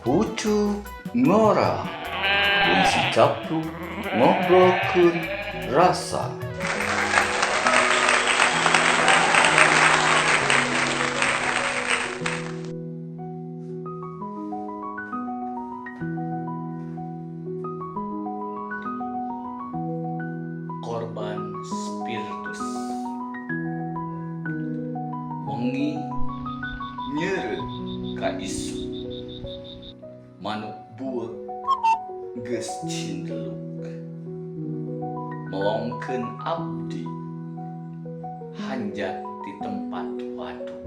Pucuk ngora puisi capruk ngobrolkeun rasa. Korban spiritus wengi nyeureut ka isuk manuk bueuk geus cindeluk melongkeun abdi hanjat ti tempat waduk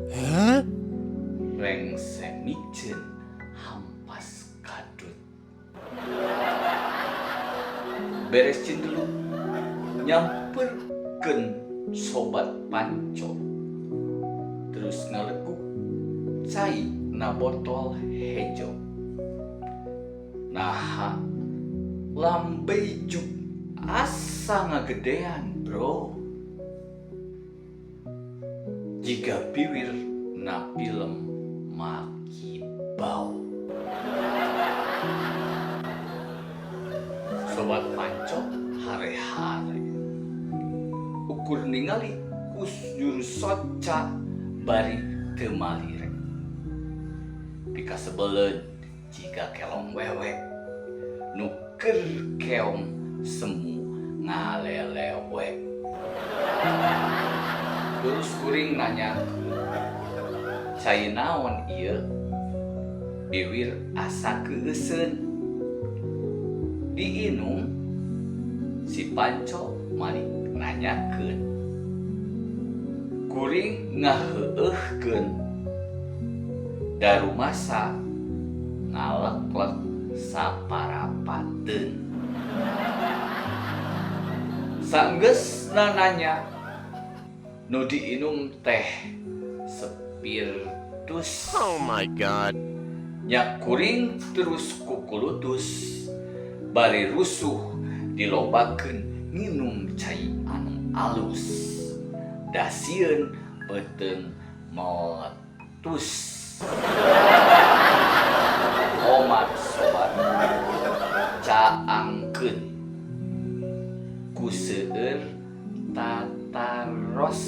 rengse miceun hampas kadut. Beres cindeluk nyamperkeun sobat panco terus ngaleguk cai na botol hejo. Naha lambe juk asa ngagedean bro. Jiga biwir na pilem maki bau. Sobat panco hare-hare. Ukur ningali kus juru soca bari teu malire. Pikasebeleun jiga kelong wewe nu keur keong semu ngalelewe. Terus kuring nanyakeun, cai naon ieu? Biwir asa keusseun. Diinum si Panco malik nanyakeun. Kuring ngaheueuhkeun. Darumasa ngaleklek saparapateun. Sanggeusna nanya, nu diinum teh spiritus. Oh my God. Nya kuring terus kukulutus bari rusuh dilobakeun nginum cai anu alus. Da sieun beuteung meletus. Omat sobat caangkeun ku seueur tataros.